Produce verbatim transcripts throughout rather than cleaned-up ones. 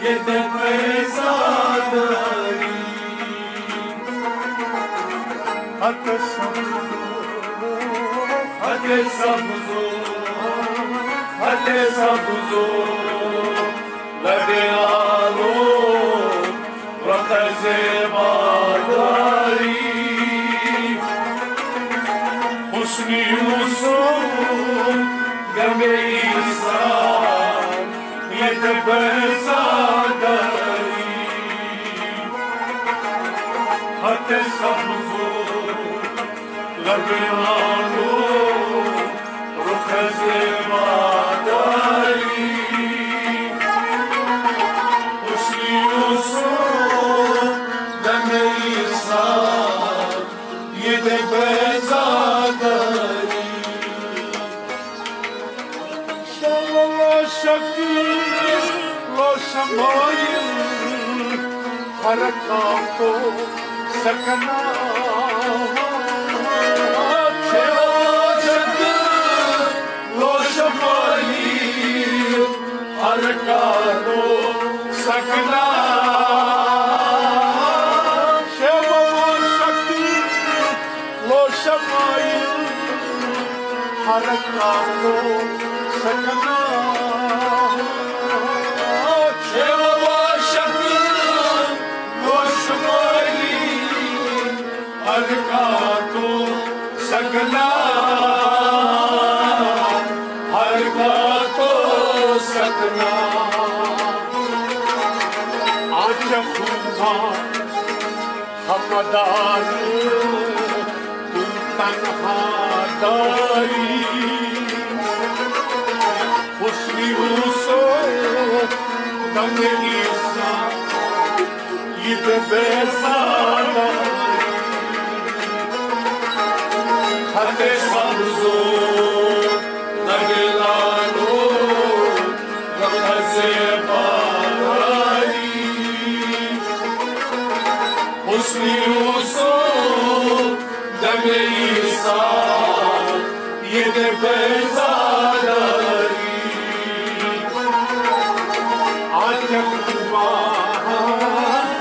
ییٚتہِ بیزادٲری۔ ہتہٕ سبزو، ہتہٕ سبزو، ہتہٕ سبزو، لبہِ لالو، رۄخس زیبادٲری۔ حسن یوسف، غمِ عیسیٰ، ییٚتہِ بیزادٲری۔ ہتہٕ سبزو، لبہِ لالو، رۄخس زیبادٲری۔ حسن یوسف، غمِ عیسیٰ، ییٚتہِ بیزادٲری۔ شمع شکل و شمایل، حرکات و سکنات۔ شمع شکل و شمایل، حرکات و سکنات۔ شمع شکل و شمایل، حرکات و سکنات۔ شمع شکل و شمایل، حرکات و سکنات، حرکات و سکنات۔ آنچہ خوبان ہمدار تو تنہا داری۔ حسن یوسف، غمِ عیسیٰ، ییٚتہِ بیزادٲری۔ ہتہٕ سبزو، لبہِ لالو، رۄخس زیبادٲری۔ حسن یوسف، غمِ عیسیٰ، ییٚتہِ بیزادٲری۔ آنچہ خوبان،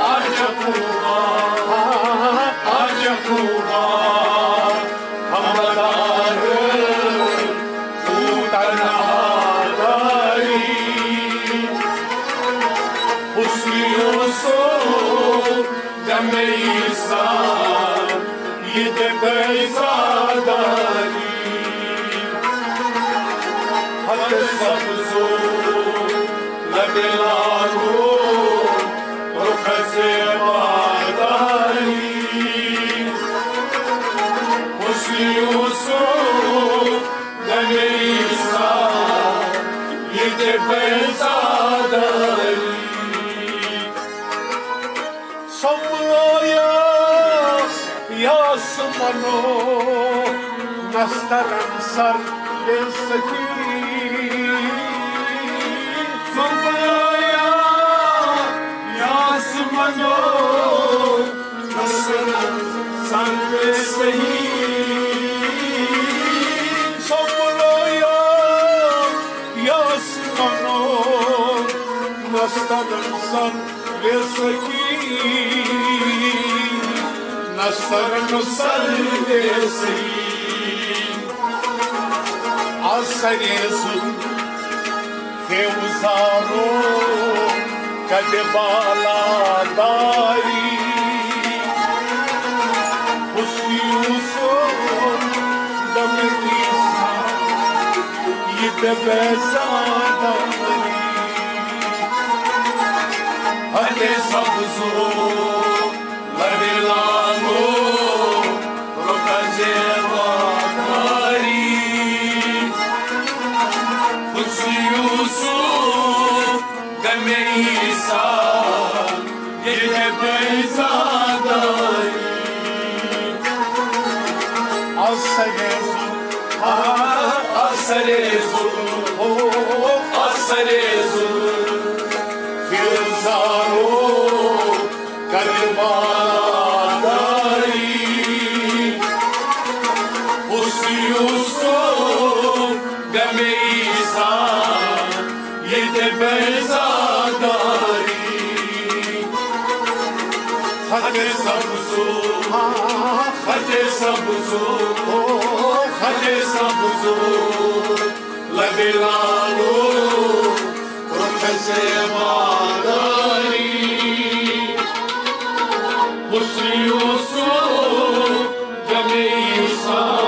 آنچہ خوبان، آنچہ خوبان ہمدار تو تنہا داری۔ حسن یوسف، غمِ عیسیٰ، ییٚتہِ بیزادٲری۔ ہتہٕ سبزو، لبہِ لالو، رۄخس زیبادٲری۔ حسن یوسف، غمِ عیسیٰ، ییٚتہِ بیزادٲری۔ سنبھلو یا یاسمینو، نستعلیٰ سر بے سخی۔ سنبھلو یا یاسمینو، نستعلیٰ سر بے سخی۔ سنبھلو یا یاسمینو، نستعلیٰ سر بے سخی، نستعلیٰ سر بے سخی۔ از سرِ زُلفِ فیضانو، کدِ بالاداری۔ حسن یوسف، غمِ عیسیٰ، ییٚتہِ بیزادٲری۔ ہتہٕ سبزو، لبہِ لالو، رۄخس زیبادٲری۔ حسن یوسف، غمِ عیسیٰ، ییٚتہِ بیزادٲری۔ از سرِ زُلفِ، از سرِ زُلفِ، از سرِ زُلفِ فیضانو، کدِ بالاداری۔ حسن یوسف، غمِ عیسیٰ، ییٚتہِ بیزاداری، خطِ سبزو، خطِ سبزو، خطِ سبزو، لبِ لالو، رخِ زیباداری۔ حسنِ یوسف، غمِ عیسیٰ،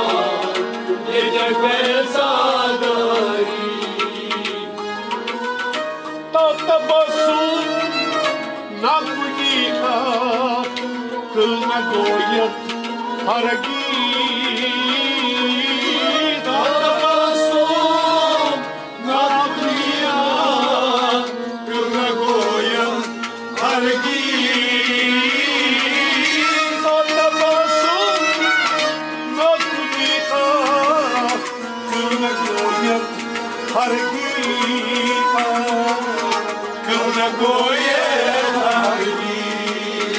ییٚتہِ بیزاداری۔ تبسم نہ کُنی کا، کل نہ گویت ہرگیز۔ تبسم نہ کُنی کا، کل نہ گویت ہرگیز۔ تبسم نہ کُنی کا، کل نہ گویت ہرگیز، کل نہ گویت ہرگیز۔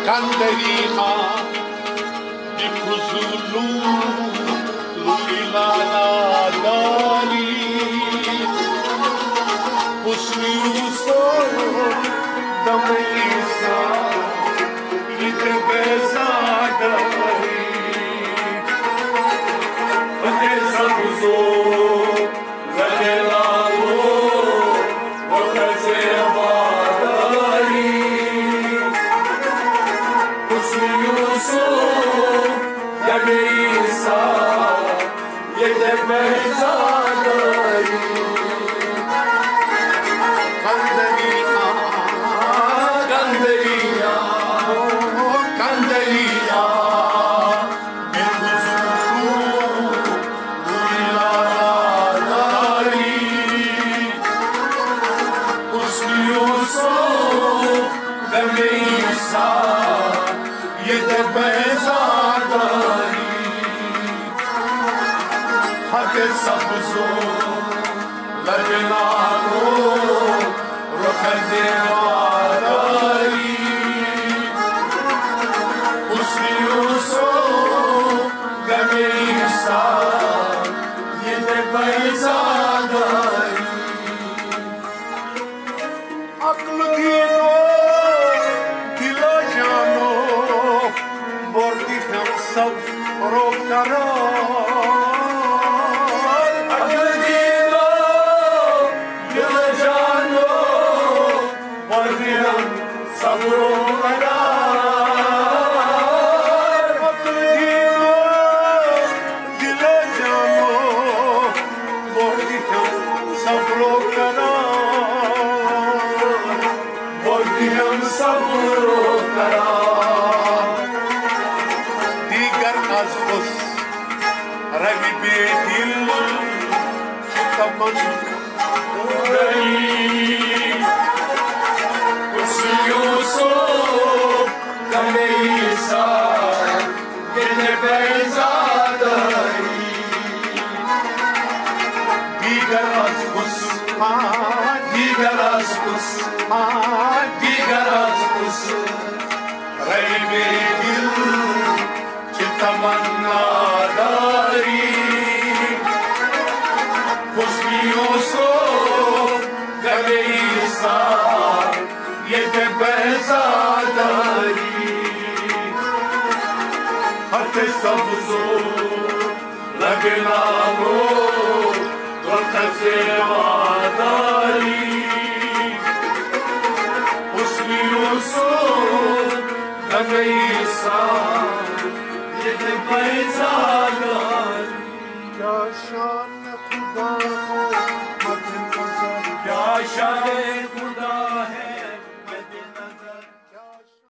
کندری آ، بے فضولو، لولی لالا داری۔ حسنِ یوسف، غمِ عیسیٰ، ییٚتہِ بیزاداری۔ خطِ سبزو، خطِ لالو، خطِ زیباداری۔ حسنِ یوسف، غمِ عیسیٰ، ییٚتہِ بیزاداری۔ کندری آ، کندری آ، کندری آ، بے فضولو، لولی لالا داری۔ حسنِ یوسف، غمِ عیسیٰ، ییٚتہِ بیزاداری۔ خطِ سبزو، لبِ لالو، رخِ زیباداری۔ حسنِ یوسف، غمِ عیسیٰ، ییٚتہِ بیزاداری۔ عقل دینو، دل جانو، بردی ہم سب رو قرار۔ عقل دینو، دل جانو، بردی ہم سب رو قرار۔ عقل دینو، دل جانو، بردی ہم سب رو قرار۔ بردی ہم سب رو قرار۔ دیگر از بس روی بے دل، چه تمنا داری۔ حسنِ یوسف، غمِ عیسیٰ، ییٚتہِ بیزاداری۔ دیگر از کُس، دیگر از کُس، دیگر از کُس، روی بے دل، چه تمنا داری۔ حسنِ یوسف، غمِ عیسیٰ، ییٚتہِ بیزاداری۔ خطِ سبزو، لبِ لالو، رخِ زیباداری۔ حسنِ یوسف، غمِ عیسیٰ، ییٚتہِ بیزاداری۔ کیا شان خدا، کیا شان